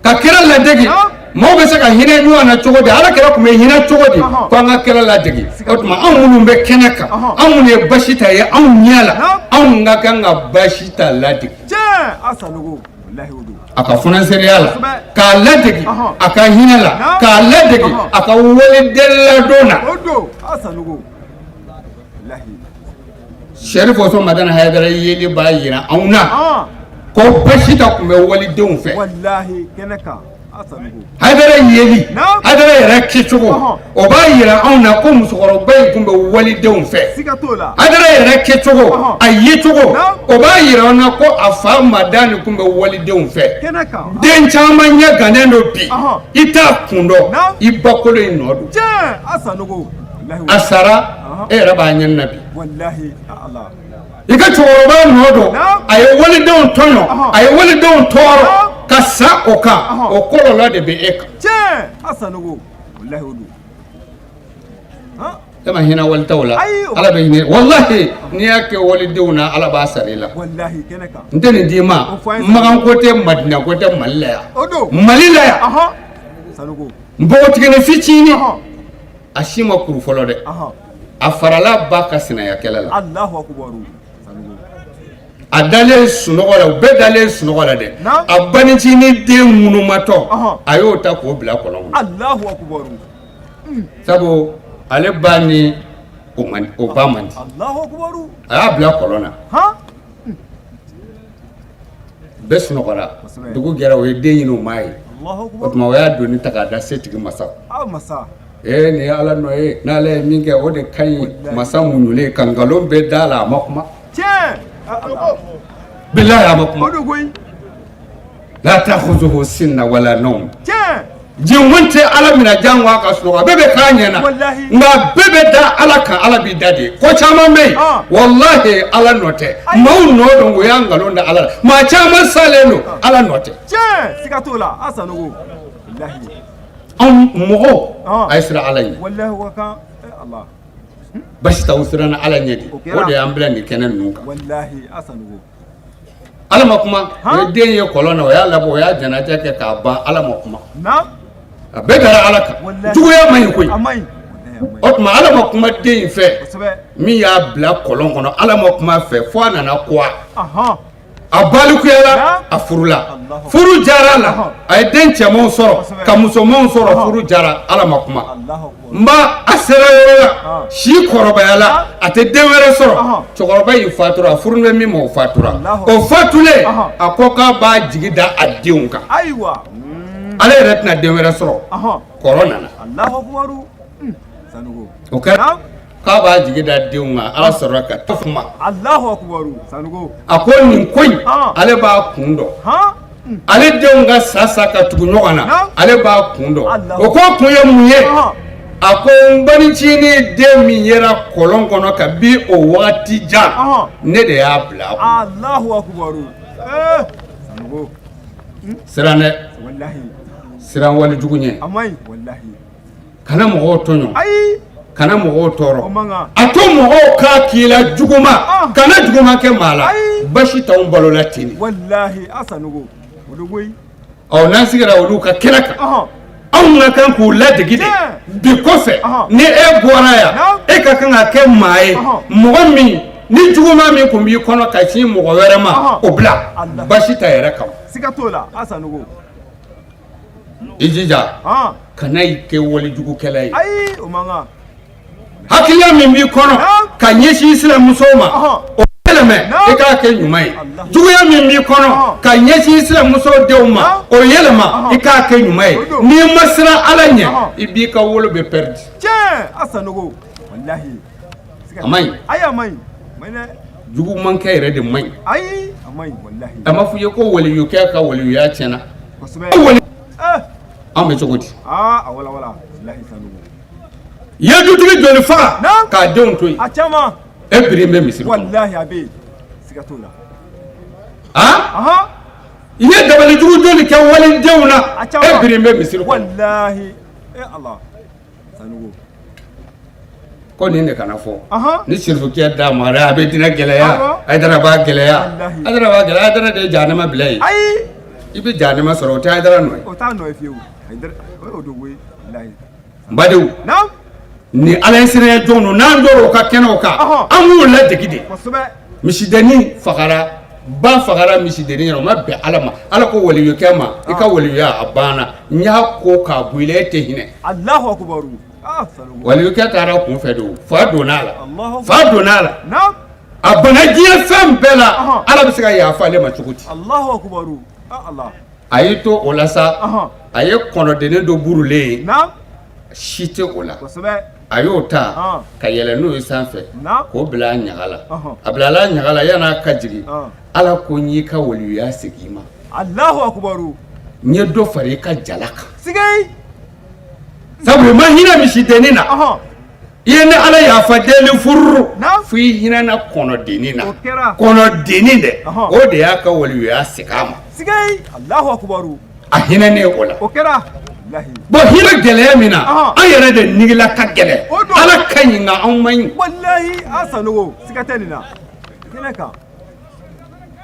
Ka kira ladege. Maaw bɛ se ka hinɛ ɲɔgɔn na cogo di? Ala kira tun bɛ hinɛ cogo di? Ko an ka kira ladege. O tuma anw minnu bɛ kɛnɛ kan, anw minnu ye basi ta ye anw ɲɛ la, anw ka kan ka basi ta ladege. Tiɲɛ, a Sanogo. Walahi, o don. A ka funansereya la, k'a ladege a ka hinɛ la, k'a ladege a ka waliden ladon na. O don, a Sanogo. Sɛri Fɔsɔn Madani Hayidara yeli b'a jira anw na ko Basita tun bɛ walidenw fɛ. Walahi, kɛnɛ kan, a Sanogo. Hayidara yeli, Hayidara yɛrɛ kɛcogo, o b'a jira anw na ko musokɔrɔba in tun bɛ walidenw fɛ. Siga t'o la. Hayidara yɛrɛ kɛcogo, a yecogo, o b'a jira anw na ko a fa Madani tun bɛ walidenw fɛ. Kɛnɛ kan. Den caman ɲɛ gannen don bi, i t'a kun dɔn, i bakolo in nɔ don. Tiɲɛ, a Sanogo. A sara, e yɛrɛ b'a ɲɛni na bi. Walahi, ala. I ka cɛkɔrɔba nɔ don, a ye walidenw tɔɲɔ, a ye walidenw tɔɔrɔ ka sa o kan, o kɔlɔlɔ de bɛ e kan. E ma hinɛ walitaw la, Ala bɛ hinɛ. Walahi, n'i y'a kɛ walidenw na, Ala b'a sara i la. N tɛ nin d'i ma, Makan ko tɛ, Madina ko tɛ, Mali la yan, Mali la yan, npogotiginin fitinin, a si ma kuru fɔlɔ dɛ, a farala ba ka sinaya kɛlɛ la. A dalen sunɔgɔ la, u bɛɛ dalen sunɔgɔ la dɛ, a banicinin den ŋunumatɔ, a y'o ta k'o bila kɔlɔn kɔnɔ, sabu ale ba ni o ba man di. A y'a bila kɔlɔn na, bɛɛ sunɔgɔra, dugu jɛra, o ye den ɲini, o m'a ye. O tuma o y'a doni ta k'a da setigi masa. Ee, nin ye Ala nɔ ye, n'ale ye min kɛ, o de ka ɲi. Masa muɲunen ka nkalon bɛɛ da la, a ma kuma. Bilahi, a ma kuma. La ta'khuzuhu sinna wala nawm. Jɛnkɔn tɛ Ala minɛ janko a ka sunɔgɔ. A bɛɛ bɛ k'a ɲɛ na, nka bɛɛ bɛ da Ala kan. Ala b'i da de. Ko caman bɛ yen, walahi, Ala nɔ tɛ, maaw nɔ don. O y'a nkalon da Ala la. Maa caman salen don, Ala nɔ tɛ. Siga t'o la, a Sanogo. Anw mɔgɔw, a ye siran Ala ɲɛ. Basi t'aw siranna Ala ɲɛ de, o de y'an bila nin kɛnɛ ninnu kan. Ala ma kuma. O ye den ye kɔlɔn na, o y'a labɔ, o y'a jɛnajɛ kɛ k'a ban, Ala ma kuma. A bɛɛ dara Ala kan. Juguya man ɲi koyi. O tuma Ala ma kuma den in fɛ min y'a bila kɔlɔn kɔnɔ. Ala ma kuma fɛ fo a nana kuwa, a balikuyara, a furula, furu jara la, a ye den cɛmanw sɔrɔ ka musomanw sɔrɔ, furu jara, Ala ma kuma. Nba a sera yɔrɔ la, si kɔrɔbayala, a tɛ den wɛrɛ sɔrɔ. Cɛkɔrɔba in fatura, a furu bɛ min ma, o fatura. O fatulen, a ko k'a b'a jigi da a denw kan, ale yɛrɛ tɛna den wɛrɛ sɔrɔ. Kɔrɔ nana o kɛra k'a b'a jigi da denw kan. Ala sɔrɔla ka to kuma. A ko nin ko in, ale b'a kun dɔn. Ale denw ka sa sa ka tugu ɲɔgɔn na, ale b'a kun dɔn. O ko kun ye mun ye? A ko n banicinin den min yera kɔlɔn kɔnɔ kabi o waati jan, ne de y'a bila. Siran dɛ, siran walijugu ɲɛ. Kana mɔgɔw tɔɲɔ, kana mɔgɔw tɔɔrɔ. A to mɔgɔw k'a k'i la juguma, kana juguman kɛ maa la. Basi t'anw balola ten. Ɔ, n'an sigira olu ka kɛnɛ kan, anw ka kan k'u ladege de. Bi kɔfɛ, ni e bɔra yan, e ka kan ka kɛ maa ye, mɔgɔ min ni juguman min tun b'i kɔnɔ ka sin mɔgɔ wɛrɛ ma, o bila basi ta yɛrɛ kama. I jija, kana i kɛ walijugukɛla ye. Hakilila min b'i kɔnɔ ka ɲɛsin silamɛmusow ma, o yɛlɛmɛ, i k'a kɛ ɲuman ye. Juguya min b'i kɔnɔ ka ɲɛsin silamɛmuso denw ma, o yɛlɛma, i k'a kɛ ɲuman ye. N'i ma siran Ala ɲɛ, i b'i ka wolo bɛ pɛridi. A man ɲi. Jugumankɛ yɛrɛ de man ɲi. A ma fɔ i ye ko waliyukɛ ka waliyuya tiɲɛna? Anw bɛ cogo di? I ye dutigi joli faga k'a denw to yen? E biri bɛ misiri kɔnɔ. I ye dabalijugu joli kɛ walidenw na? E biri bɛ misiri kɔnɔ. Ko nin de kana fɔ. Ni sirifukɛ da ma, a bɛ diinɛ gɛlɛya. Hayidara b'a gɛlɛya, Hayidara b'a gɛlɛya. Hayidara de ye jahanama bila yen. I bɛ jahanama sɔrɔ, o tɛ Hayidara nɔ ye. N badenw, ni Ala ɲɛsiranya jɔn don, n'an jɔra u ka kɛnɛw kan, an k'u ladege de. Misidennin fagara, ba fagara misidennin yɛrɛ, o ma bɛn Ala ma. Ala ko waliyukɛ ma, i ka waliyuya a banna, n y'a ko k'a bɔ i la, e tɛ hinɛ. Waliyukɛ taara kun fɛ don, fa donna a la, fa donna a la, a banna diɲɛ fɛn bɛɛ la. Ala bɛ se ka yafa ale ma cogo di? A y'i to o la sa, a ye kɔnɔdennin dɔ burulen ye, si tɛ o la, a y'o ta ka yɛlɛ n'o ye sanfɛ k'o bila a ɲaga la. A bilala a ɲaga la, yan'a ka jigin, Ala ko n y'i ka waliyuya segin i ma, n ye dɔ fara i ka jala kan, sabu i ma hinɛ misidennin na. I ye ne Ala yafa deli furu fo i hinɛna kɔnɔdennin na kɔnɔdennin dɛ o de y'a ka waliyuya segin a ma a hinɛnen o la bon hinɛ gɛlɛya min na an yɛrɛ de nigila ka gɛlɛn Ala ka ɲi nka anw man ɲi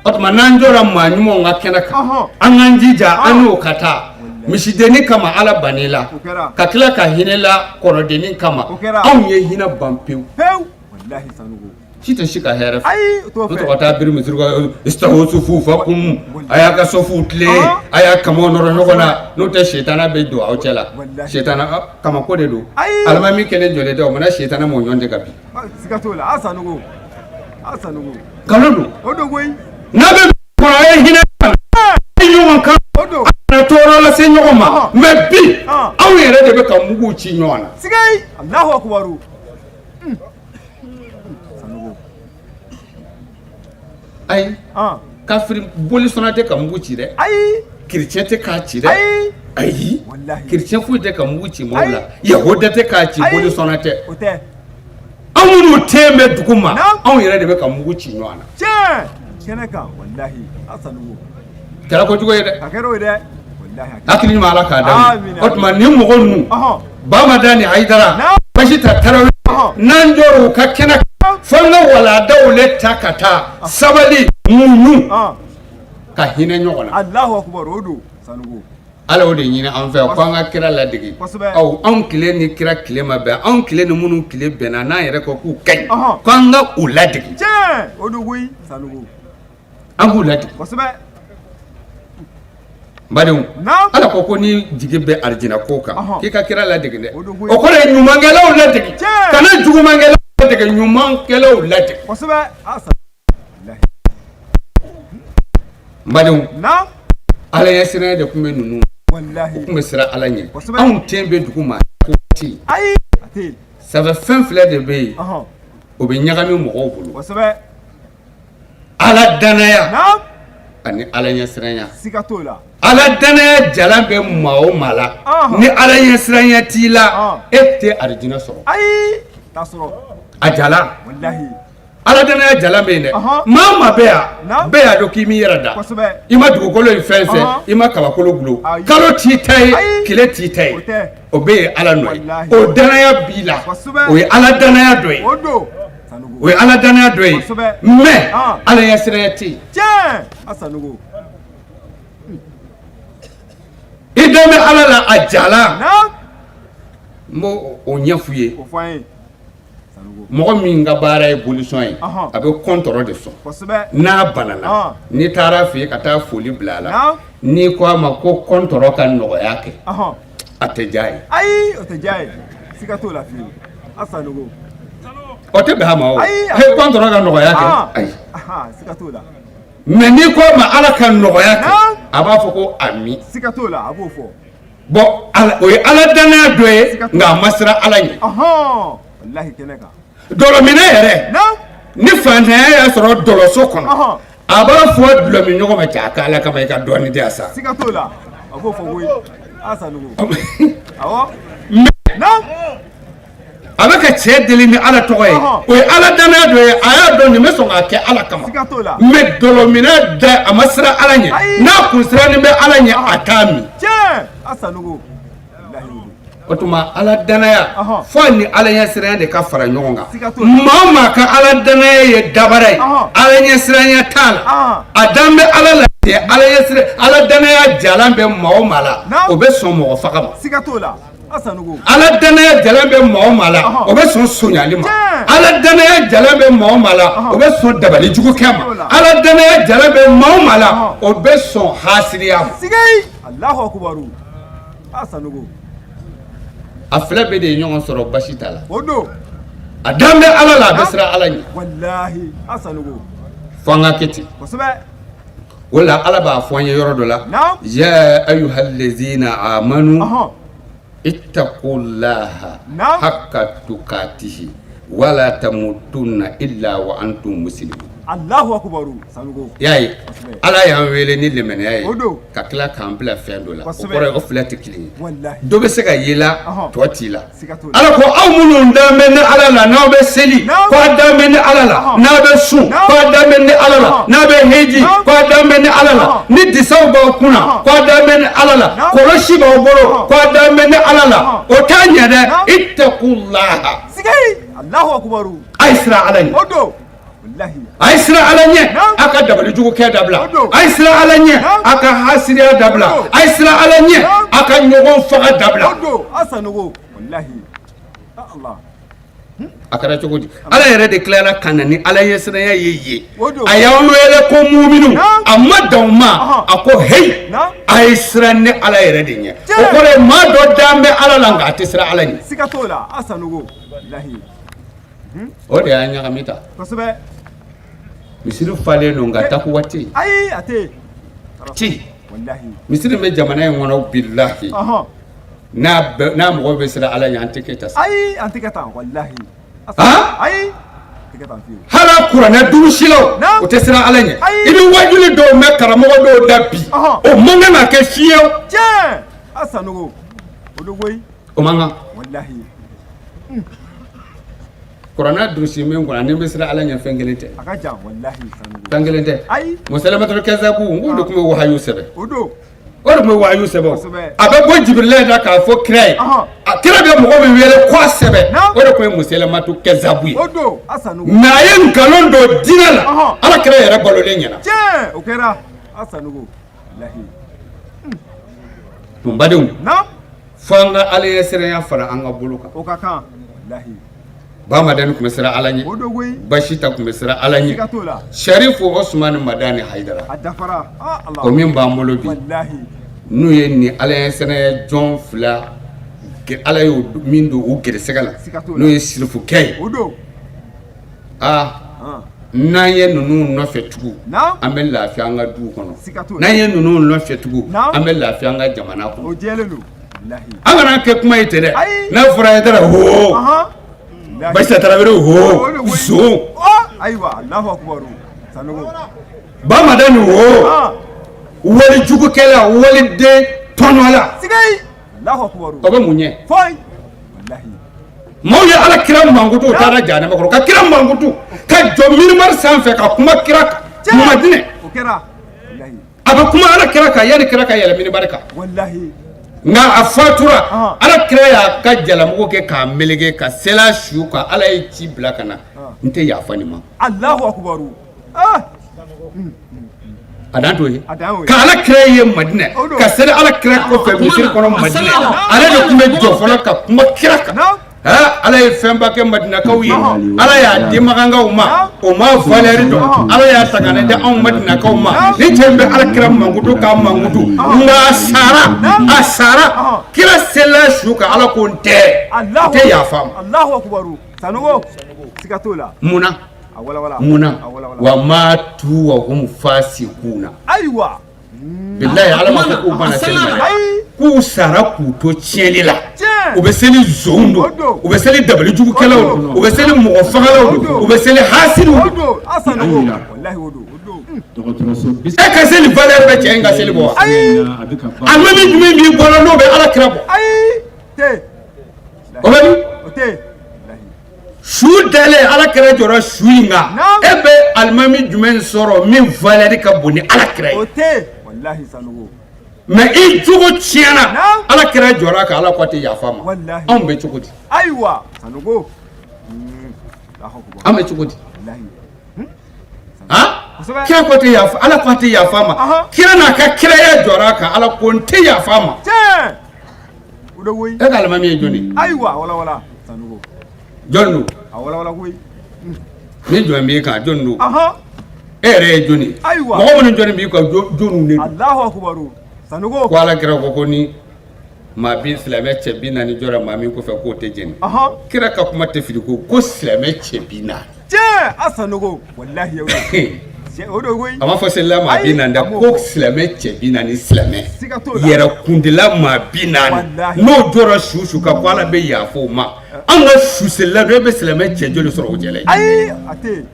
o tuma n'an jɔra maa ɲumanw ka kɛnɛ kan an k'an jija an n'o ka taa misidennin kama Ala bann'i la ka tila ka hinɛ la kɔnɔdennin kama anw ye hinɛ ban pewu si tɛ si ka hɛrɛ fɛ n'o tɛ ka taa biri misiri kɔnɔ istawu sufufakum a y'a ka safuw tilen a y'a kamaw nɔrɔ ɲɔgɔn na n'o tɛ sitana bɛ don aw cɛ la sitana kamako de don alimami kelen jɔlen tɛ o mana sitana m'o ɲɔgɔn tɛ ka bin nkalon don o don koyi n'a bɛ kɔnɔ a ye hinɛ ɲɔgɔn kan a tɔɔrɔ lase ɲɔgɔn ma mais bi anw yɛrɛ de bɛ ka muguw ci ɲɔgɔn na sigai Allahu akbar ayi kafiri bolisɔnna tɛ ka mugu ci dɛ ayi kerecɛn tɛ k'a ci dɛ ayi kerecɛn foyi tɛ ka mugu ci maaw la yahuda tɛ k'a ci bolisɔnna tɛ o tɛ anw minnu ten bɛ dugu ma anw yɛrɛ de bɛ ka mugu ci ɲɔgɔn na tiɲɛ kɛnɛ kan walahi a kɛra kojugu ye dɛ a kɛra o ye dɛ walahi hakili ɲuman Ala k'a d'an ma o tuma nin mɔgɔ ninnu Bamadani Hayidara Basita Tarawele n'an jɔra u ka kɛnɛ kan fo an ka waladaw le ta ka taa sabali muɲu ka hinɛ ɲɔgɔn na Alahu akubar o don Sanogo Ala y'o de ɲini an fɛ ko an ka kira ladege aw anw tile ni kira tile ma bɛn anw tile ni minnu tile bɛnna n'an yɛrɛ ko k'u ka ɲi ko an ka u ladege tiɲɛ o don koyi Sanogo an k'u ladege kosɛbɛ n badenw Ala ko ko ni jigi bɛ arijinɛ ko kan k'i ka kira ladege dɛ o kɔrɔ ye ɲumankɛlaw ladege kana jugumankɛlaw ladege ɲumankɛlaw ladege kosɛbɛ n badenw Ala ɲɛsiranya de tun bɛ ninnu u tun bɛ siran Ala ɲɛ anw ten bɛ dugu ma ko tɛ yen ça fait fɛn fila de bɛ yen o bɛ ɲagami mɔgɔw bolo Ala danaya ani Ala ɲɛsiranya Ala danaya jalan bɛ maa o maa la ni Ala ɲɛsiranya t'i la e tɛ arijinɛ sɔrɔ a jalan Ala danaya jalan bɛ yen dɛ maa o maa bɛ yan bɛɛ y'a dɔn k'i m'i yɛrɛ da i ma dugukolo in fɛn fɛn i ma kabakolo gulon kalo t'i ta ye tile t'i ta ye o bɛɛ ye Ala nɔ ye o danaya b'i la o ye Ala danaya dɔ ye o ye Ala danaya dɔ ye mais Ala ɲɛsiranya tɛ yen i dalen bɛ Ala la a jalan n b'o ɲɛf'u ye mɔgɔ min ka baara ye bolisɔn ye a bɛ kɔntɔrɔ de sɔn n'a banana n'i taara a fɛ yen ka taa foli bila a la n'i ko a ma ko kɔntɔrɔ ka nɔgɔya kɛ a tɛ diya ye ayi o tɛ diya ye siga t'o la fiyewu a Sanogo o tɛ bɛn a ma o kɔntɔrɔ ka nɔgɔya kɛ ayi siga t'o la mais n'i ko a ma Ala ka nɔgɔya kɛ a b'a fɔ ko ami siga t'o la a b'o fɔ bon o ye Ala danaya dɔ ye nka a ma siran Ala ɲɛ walahi kɛnɛ kan dɔlɔminɛ yɛrɛ ni fantanya y'a sɔrɔ dɔlɔso kɔnɔ a b'a fɔ dɔlɔminɲɔgɔn ma cɛ a k'Ala kama i ka dɔɔnin di yan sa siga t'o la a b'o fɔ koyi a Sanogo awɔ a bɛ ka cɛ deli ni Ala tɔgɔ ye o ye Ala danaya dɔ ye a y'a dɔn nin bɛ sɔn k'a kɛ Ala kama mais dɔlɔminɛ da a ma siran Ala ɲɛ n'a kun sirannen bɛ Ala ɲɛ a t'a min o tuma Ala danaya fo ni Ala ɲɛsiranya de ka fara ɲɔgɔn kan maa o maa ka Ala danaya ye dabara ye Ala ɲɛsiranya t'a la a dan bɛ Ala la Ala ɲɛsiran Ala danaya jalan bɛ maa o maa la o bɛ sɔn mɔgɔ faga ma Ala danaya jalan bɛ maa o maa la o bɛ sɔn sonyali ma Ala danaya jalan bɛ maa o maa la o bɛ sɔn dabali jugu kɛ ma Ala danaya jalan bɛ maa o maa la o bɛ sɔn hasiriya ma a fila bɛɛ de ye ɲɔgɔn sɔrɔ basi t'a la a dan bɛ Ala la a bɛ siran Ala ɲɛ fo an ka kɛ ten o la Ala b'a fɔ an ye yɔrɔ dɔ la ya ayyuhallazina amanu ittaqullaha haqqa tuqatihi wala tamutunna illa wa antum muslimun. Alahu akubaru Sanogo. I y'a ye Ala y'an wele ni limaniya ye O don. ka tila k'an bila fɛn dɔ la o Kosɛbɛ. kɔrɔ ye o fila tɛ kelen ye Walahi. dɔ bɛ se ka y'i la Ɔhɔn. tɔ t'i la Siga t'o la. Ala ko aw minnu dan bɛ ne Ala la n'aw bɛ seli Naam. ko a dan bɛ ne Ala la Ɔhɔn. n'aw bɛ sun Naam. ko a dan bɛ ne Ala la Ɔhɔn. n'aw bɛ heji Naam. ko a dan bɛ ne Ala la Ɔhɔn. ni disaw b'aw kunna Ɔhɔn. ko a dan bɛ ne Ala la Naam. kɔlɔsi b'aw bolo Ɔhɔn. ko a dan bɛ ne Ala la Ɔhɔn. o t'a ɲɛ dɛ Naam. ittaqullaha Sigai. Alahu akubaru. a ye siran Ala ɲɛ O don. Walahi. a ye siran Ala ɲɛ Naam. a ka dabalijugu kɛ dabila O don. a ye siran Ala ɲɛ Naam. a ka hasiriya dabila O don. a ye siran Ala ɲɛ Naam. a ka ɲɔgɔn faga dabila O don. A Sanogo. Walahi. Allah. a kɛra cogo di Ala yɛrɛ de tilara ka na ni Ala ɲɛsiranya ye yen O don. a y'an wele ko muminu Naam. a ma dan o ma Ɔhɔn. a ko heyi Naam. a ye siran ne Ala yɛrɛ de ɲɛ Tiɲɛ. o kɔrɔ ye maa dɔ dan bɛ Ala la nka a tɛ siran Ala ɲɛ Siga t'o la. A Sanogo. Walahi. O de y'an ɲagami ta Kosɛbɛ. misiri falen don nka takuwa tɛ yen Ayi a tɛ yen. ti Walahi. misiri bɛ jamana in kɔnɔ bilahi Ɔhɔn. n'a bɛ n'a mɔgɔ bɛ siran Ala ɲɛ an tɛ kɛ tan sa Ayi an tɛ kɛ tan. Walahi. A Han? Ayi. Tɛ kɛ tan fiyewu. hali a kuranɛ durusilaw Naam. o tɛ siran Ala ɲɛ Ayi. i bɛ wajuli dɔw mɛn karamɔgɔ dɔw da bi Ɔhɔn. o man kan ka kɛ fiyewu Tiɲɛ. A Sanogo. O don koyi. o man kan Walahi. kuranɛ durusi min kɔnɔ ni bɛ siran Ala ɲɛ fɛn kelen tɛ A ka jan. Walahi Sanogo. fɛn kelen tɛ Ayi. musalamatul kazabu n k'o de tun bɛ wahayu sɛbɛn O don. o de tun bɛ wahayu sɛbɛn o Kosɛbɛ. a bɛ bɔ Jibirila da k'a fɔ kira ye Ɔhɔn. a kira bɛ mɔgɔ min wele k'a sɛbɛn Naam. o de tun ye musalamatul kazabu ye O don. A Sanogo. mais a ye nkalon don diinɛ la Ɔhɔn. Ala kira yɛrɛ balolen ɲɛna Tiɲɛ. O kɛra. A Sanogo. Walahi. tun badenw Naam. fo an ka Ala ɲɛsiranya fara an ka bolo kan O ka kan. Walahi. Bamadani tun bɛ siran Ala ɲɛ O don koyi. Basita tun bɛ siran Ala Siga ɲɛ t'o la. Sarifu Osumani Madani Hayidara A dafara. Ah Allah. o min b'an bolo bi Walahi. n'u ye nin Ala ɲɛsiranya jɔn fila Ala y'o min don u gɛrɛsɛgɛ la Siga t'o la. n'o ye sirifukɛ ye O don. aa Han. n'an ye ninnu nɔfɛ tugun Naam. an bɛ lafiya an ka duw kɔnɔ Siga t'o la. n'an ye ninnu nɔfɛ tugun Naam. an bɛ lafiya an ka jamana kɔnɔ O jɛlen don. Walahi. an kana kɛ kuma ye ten dɛ Ayi. n'a fɔra ye dara hoo Ahan. Walahi. Basita Tarawele O hoo don koyi. zon Oh. Ayiwa. Alahu akubaru. Sanogo. Bamadani hoo Han. walijugukɛla waliden tɔɲɔla Sigai. Alahu akubaru. o bɛ mun ɲɛ Foyi. Walahi. maaw ye Ala kira mankutu u taara jahanama kɔnɔ ka kira mankutu ka jɔ minibari sanfɛ ka kuma kira kan Madinɛ O kɛra. Walahi. a bɛ kuma Ala kira kan yanni kira ka yɛlɛ minibari kan Walahi. nka a fatura Ɔhɔn. Ala kira y'a ka jalamugu kɛ k'a meleke ka sela su kan Ala ye ci bila ka na n tɛ yafa nin ma Alahu akubaru. Ah. a dan t'o ye A dan y'o ye. ka Ala kira ye Madinɛ O don. ka seli Ala kira kɔfɛ misiri kɔnɔ Madinɛ ale de tun bɛ jɔ fɔlɔ ka kuma kira kan Naam. Ha, Ala ye fɛnba kɛ Madinakaw ye Ɔhɔn. Ala y'a di Makankaw ma Naam. o ma valeur dɔn Ɔhɔn. Ala y'a ta ka na di anw Madinakaw ma Naam. ni cɛ in bɛ Ala kira mankutu k'a mankutu nka a sara a sara Ɔhɔn. kira selila su kan Ala ko n tɛ n Alahu. tɛ yafa ma Alahu akubaru. Sanogo. Siga t'o la. mun na A walawala. mun na A walawala. wa matu wa hum fasikuna Ayiwa. bilahi Ala ma fɔ k'u banna seli ma dɛ Ayi. k'u sara k'u to tiɲɛli la Tiɲɛ. u bɛ seli zonw O don don. u bɛ seli dabalijugukɛlaw O don don. u bɛ seli mɔgɔ fagalaw O don don. u bɛ seli hasidiw O don don. A Sanogo. Walahi o don. O don. Dɔgɔtɔrɔso bi e ka seli valeur bɛ cɛ in ka seli bɔ wa Ayi. a bɛ ka baara alimami jumɛn b'i bɔra n'o bɛ Ala kira bɔ Ayi. Te. o bɛ min O tɛ. Walahi. su dalen Ala kira jɔra su in kan Naam. e bɛ alimami jumɛn sɔrɔ min valeur ka bon ni Ala kira O ye tɛ. Walahi Sanogo. mais i jogo tiɲɛna Naam. Ala kira jɔra kan Ala ko a tɛ yafa ma Walahi. anw bɛ cogo di Ayiwa. Sanogo. Alahu akubaru. an bɛ cogo di Walahi. han Kosɛbɛ. kira ko tɛ yafa Ala ko a tɛ yafa ma Ahan. kira n'a ka kiraya jɔra a kan Ala ko n tɛ yafa ma Tiɲɛ. O don koyi. e ka alimami ye jɔn ye Ayiwa. Walawala. Sanogo. jɔn don A walawala koyi. ni jɔn b'i kan jɔn don Ahan. e yɛrɛ ye jɔn ye Ayiwa. mɔgɔ minnu jɔn b'i kan jɔnw de don Alahu akubaru. Sanogo. ko Ala kira ko ko ni maa bi silamɛ cɛ 40 jɔra maa min kɔfɛ k'o tɛ jɛni Ahan. kira ka kuma tɛ fili ko ko silamɛ cɛ 40 Tiɲɛ. A Sanogo. Walahi o don. Tiɲɛ, O don koyi. a m'a fɔ selila maa Ayi, 40 a dɛ m'o ko fɔ. silamɛ cɛ 40 silamɛ Siga t'o la. yɛrɛkundila maa 40 Walahi. n'o jɔra su su kan ko Ala bɛ yafa o ma an ka su selila dun e bɛ silamɛ cɛ joli sɔrɔ o cɛla ye Ayi. A tɛ.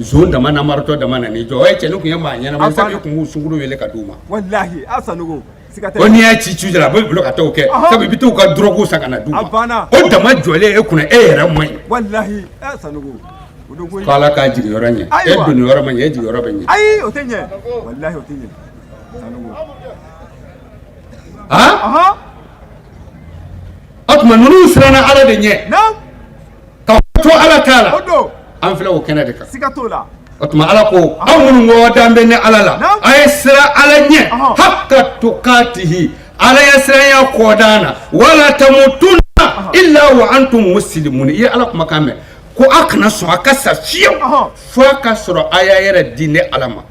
Zon dama namaratɔ dama nan'i jɔ, o ye cɛnin tun ye maa ɲɛnama ye, sabu i tun b'u sunguru wele ka d'u ma. Walahi a Sanogo, siga tɛ. Ko n'i y'a ci ci a bɛ bolo ka t'o kɛ, sabu i bɛ t'u ka dɔrɔgu san ka na d'u ma, o dama jɔlen e kunna, e yɛrɛ man ɲi. Walahi a Sanogo, o don koyi. Ko Ala k'a jigiyɔrɔ ɲɛ, e donni yɔrɔ ma ɲɛ, e jigiyɔrɔ bɛ ɲɛ. Ayi, o tɛ ɲɛ, walahi o tɛ ɲɛ Sanogo. Han, o tuma ninnu siranna Ala de ɲɛ ka to Ala ta la, an filɛ o kɛnɛ de kan. Siga t'o la. O tuma Ala ko aw minnu ko dan bɛ ne Ala la, a ye siran Ala ɲɛ, haka tukatihi, Ala ya siranya kɔdan na, wala tamutunna illa wa antum muslimun. I ye Ala kumakan mɛn ko a kana sɔn a ka sa fiyewu fo a ka sɔrɔ a y'a yɛrɛ di ne Ala ma.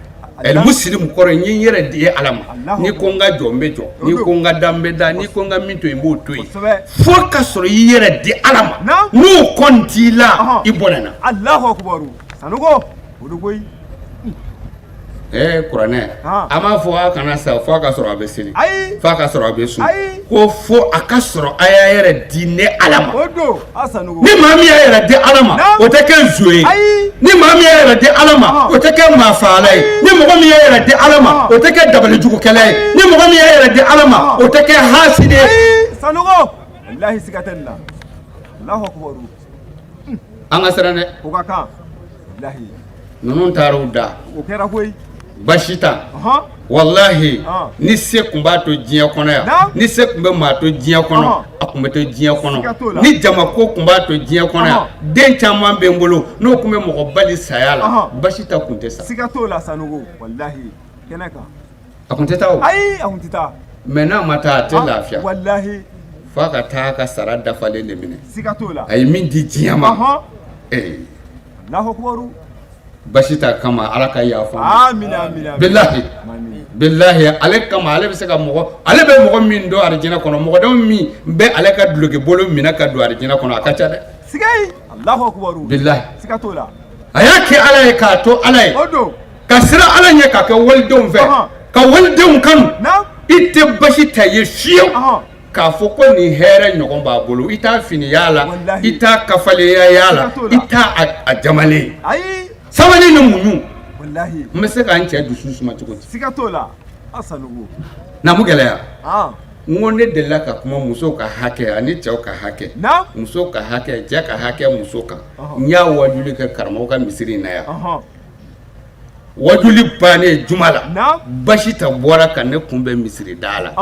Muslim kɔrɔ n ye n yɛrɛ di Ala ma, n'i ko n ka jɔ n bɛ jɔ, n'i ko n ka da n bɛ da, n'i ko n ka min to yen n b'o to yen, fo ka sɔrɔ i yɛrɛ di Ala ma, n'o kɔni t'i la i bɔnɛna. Alahu akubaru Sanogo, o don koyi. Kuranɛ a m'a fɔ a kana sa fo a ka sɔrɔ a bɛ seli, fo a ka sɔrɔ a bɛ sun, ko fo a ka sɔrɔ a y'a yɛrɛ di ne Ala ma. Ni maa min y'a yɛrɛ di Ala ma, o tɛ kɛ zon ye. Ni maa min y'a yɛrɛ di Ala ma, o tɛ kɛ maafagala ye. Ni mɔgɔ min y'a yɛrɛ di Ala ma, o tɛ kɛ dabalijugukɛla ye. Ni mɔgɔ min y'a yɛrɛ di Ala ma, o tɛ kɛ hasidi ye. Sanogo, walahi siga tɛ nin la. Alahu akubaru. An ka siran dɛ. O ka kan. Walahi. Ninnu taara u da. O kɛra koyi. Basi ta, walahi ni se tun b'a to diɲɛ kɔnɔ yan, ni se tun bɛ maa to diɲɛ kɔnɔ, a tun bɛ to diɲɛ kɔnɔ. Ni jamako tun b'a to diɲɛ kɔnɔ yan, den caman bɛ n bolo n'o tun bɛ mɔgɔ bali saya la, basi ta tun tɛ sa. Siga t'o la Sanogo, walahi kɛnɛ kan. A tun tɛ taa o. Ayi, a tun tɛ taa. Mais n'a ma taa, a tɛ lafiya. Walahi. F'a ka taa ka sara dafalen de minɛ. Siga t'o la. A ye min di diɲɛ ma. Ee. Alahu akubaru. Basi ta kama Ala ka yafa. Amina amina. Bilahi. Bilahi ale kama ale bɛ se ka mɔgɔ, ale bɛ mɔgɔ min don arijinɛ kɔnɔ, mɔgɔ dama min bɛ ale ka duloki bolo minɛ ka don arijinɛ kɔnɔ, a ka ca dɛ. Sigayi. Alahu akubaru. Bilahi. Siga t'o la. A y'a kɛ Ala ye k'a to Ala ye. O don. Ka siran Ala ɲɛ k'a kɛ walidenw fɛ. Ka walidenw kanu. I tɛ basi ta ye fiyewu. K'a fɔ ko nin hɛrɛ ɲɔgɔn b'a bolo, i t'a finiya la, i t'a kafalenya y'a la, i t'a a jamalen ye. Ayi. Sabali ni muɲu. Walahi. N bɛ se ka n cɛ dusu suma cogo di? Siga t'o la. A Sanogo. Naamu gɛlɛya. N ko ne delila ka kuma musow ka hakɛ ani cɛw ka hakɛ. Musow ka hakɛ, cɛ ka hakɛ muso kan. N y'a wajuli kɛ karamɔgɔ ka misiri in na yan. Wajuli bannen juma la, basi ta bɔra ka ne kunbɛn misiri da la,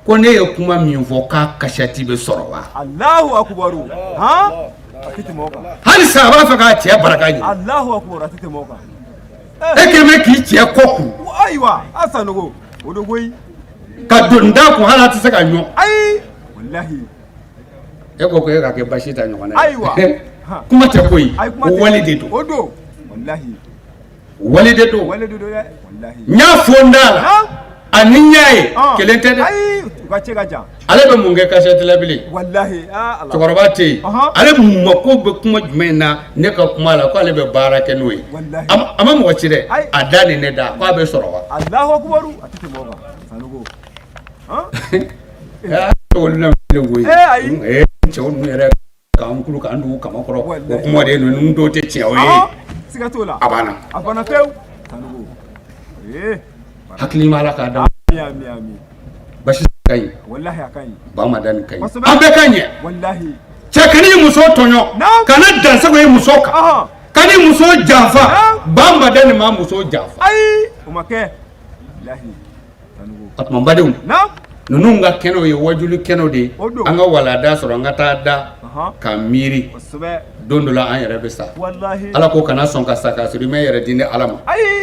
ko ne ye kuma min fɔ k'a kasɛti bɛ sɔrɔ wa? Alahu akubaru. Han, a tɛ tɛmɛ o kan. Halisa a b'a fɛ k'a cɛ baraka ɲini. Alahu akubaru, a tɛ tɛmɛ o kan. E kɛlen bɛ k'i cɛ kɔ kuru. Ayiwa, a Sanogo, o don koyi. Ka doni d'a kun hali a tɛ se ka ɲɔ. Ayi, walahi. E ko e ka kɛ basi ta ɲɔgɔn na ye. Ayiwa. Kuma tɛ koyi, wale de don. O don, walahi. Wale de don. Wale de don dɛ, walahi. N y'a fɔ n da la, ani n y'a ye, kelen tɛ dɛ. Ayi, u ka cɛ ka jan. Ale bɛ mun kɛ kasɛti la bilen? Walahi, aa Ala. Cɛkɔrɔba tɛ yen. Ale mako bɛ kuma jumɛn na ne ka kuma la, ko ale bɛ baara kɛ n'o ye. Walahi. A ma mɔgɔ ci dɛ. A da ni ne da, k'a bɛ sɔrɔ wa? Alahu akubaru, a tɛ tɛmɛ o kan, Sanogo. Han? Olu na koyi. Ee ayi. Cɛw ninnu yɛrɛ k'an kulu k'an dugu kama kɔrɔ, o kuma de ninnu dɔw tɛ tiɲɛ o ye. Siga t'o la. A banna. A banna pewu. Sanogo. Ee. Hakili ɲuman Ala k'a d'an ma. Ami ami. Basi ka ɲi. Walahi a ka ɲi. Ba Madani ka ɲi. Kosɛbɛ. An bɛɛ ka ɲɛ. Walahi. Cɛ kan'i muso tɔɲɔ. Kana dansago i muso kan. Kan'i muso janfa. Ba Madani ma muso janfa. Ayi, o ma kɛ. Walahi. O tuma n badenw, ninnu ka kɛnɛw ye wajuli kɛnɛw de ye, an ka walanda sɔrɔ an ka taa da ka miiri don dɔ la an yɛrɛ bɛ sa. Ala ko kana sɔn ka sa k'a sɔrɔ i ma yɛrɛ di ne Ala ma,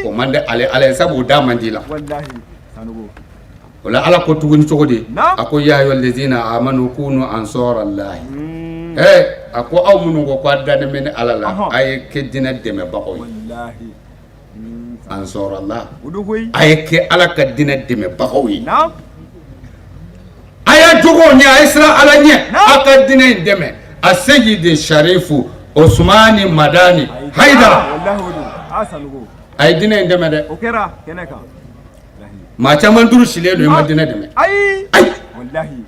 o man di ale Ala ye, sabu o da man di la. O la Ala ko tuguni cogo di? A ko ya ayyuhal ladzina amanu kunu ansarallahi. A ko aw minnu ko k'a dalen bɛ ne Ala la, a ye kɛ diinɛ dɛmɛbagaw ye. Ansarallah, a ye kɛ Ala ka diinɛ dɛmɛbagaw ye, a y'a jogo ɲɛ, a ye siran Ala ɲɛ, a ka diinɛ in dɛmɛ. A seyidi Sharifu Osumani Madani Hayidara, a ye diinɛ in dɛmɛ dɛ. Maa caman duuru silen don i ma diinɛ dɛmɛ. Ayi,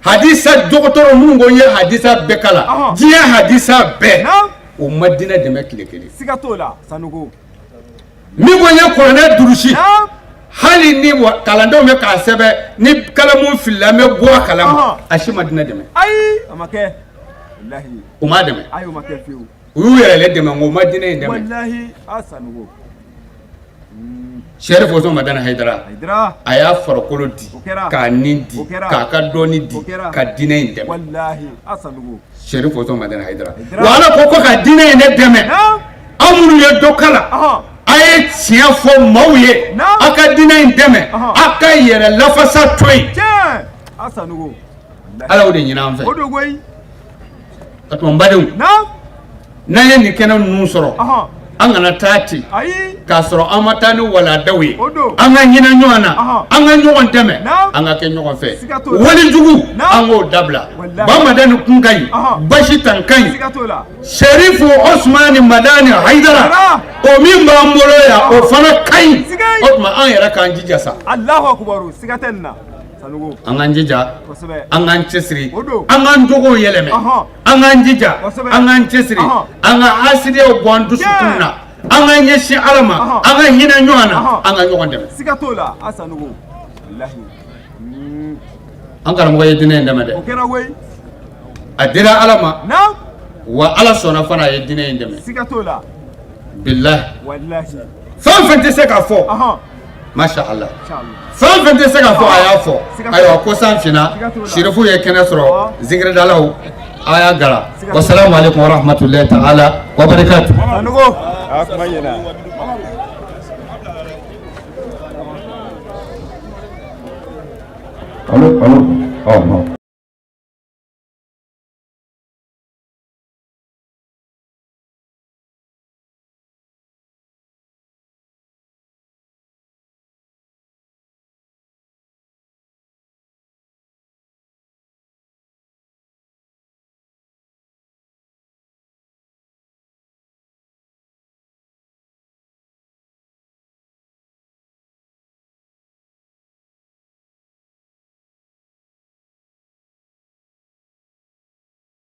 hadisa dɔgɔtɔrɔ minnu ko n ye hadisa bɛɛ kalan, diɲɛ hadisa bɛɛ, o ma diinɛ dɛmɛ tile kelen. Siga t'o la, Sanogo. Min ko n ye kuranɛ durusi, hali ni kalandenw bɛ k'a sɛbɛn, ni kalamu filila, n bɛ bɔ a kalama, a si ma diinɛ dɛmɛ. Ayi, a ma kɛ. Walahi. U m'a dɛmɛ. Ayi, o ma kɛ fiyewu. U y'u yɛrɛ le dɛmɛ, nka u ma diinɛ in dɛmɛ. Walahi, a Sanogo. Sɛrifu Usumani Madani Hayidara, Hayidara. A y'a farikolo di, O kɛra. k'a nin di, O kɛra. k'a ka dɔnni di, O kɛra. ka diinɛ in dɛmɛ. Walahi, a Sanogo. Sɛrifu Usumani Madani Hayidara. Hayidara. Wa Ala ko ka diinɛ in ne dɛmɛ. Naam. Aw minnu ye dɔ kalan, a ye tiɲɛ fɔ maaw ye, Naam. aw ka diinɛ in dɛmɛ, aw ka yɛrɛ lafasa to yen. Tiɲɛ. A Sanogo. Ala y'o de ɲini an fɛ. O don koyi. O tuma n badenw, Naam. n'an ye nin kɛnɛ ninnu sɔrɔ, an kana taa ten Ayi. k'a sɔrɔ an ma taa ni waladaw ye. O don. An ka hinɛ ɲɔgɔn na, an ka ɲɔgɔn dɛmɛ, Naam. an ka kɛ ɲɔgɔn fɛ. Siga t'o la. Walijugu, Naam. an k'o dabila. Walahi. Ba Madani kun ka ɲi, Basi tan ka ɲi. Siga t'o la. Sɛrifu Osumani Madani Hayidara, o min b'an bolo yan, o fana ka ɲi. Siga. O tuma an yɛrɛ k'an jija sa. Alahu akubaru, siga tɛ nin na. Sanogo. An k'an jija, Kosɛbɛ. an k'an cɛsiri, O don. an k'an jogow yɛlɛmɛ, an k'an jija, Kosɛbɛ. an k'an cɛsiri, an ka hasidiyaw bɔ an dusukun na, an k'an ɲɛsin Ala ma, an ka hinɛ ɲɔgɔn na, an ka ɲɔgɔn dɛmɛ. Siga t'o la, a Sanogo. Walahi. An karamɔgɔ ye diinɛ in dɛmɛ dɛ. O kɛra koyi. A dira Ala ma. Naam. Wa Ala sɔnna fana, a ye diinɛ in dɛmɛ. Siga t'o la. Bilahi. Walahi. Fɛn o fɛn tɛ se ka fɔ, masha Allah, fɛn o fɛn tɛ se ka fɔ, a y'a fɔ. Ayiwa, ko san finna, sirifu ye kɛnɛ sɔrɔ, zikiridalaw a y'a gara. Wasalamu aleykum wa rahmatulahi ta'ala wa barakatu. Sanogo. A kuma ɲɛna. Allo, allo. Ɔ.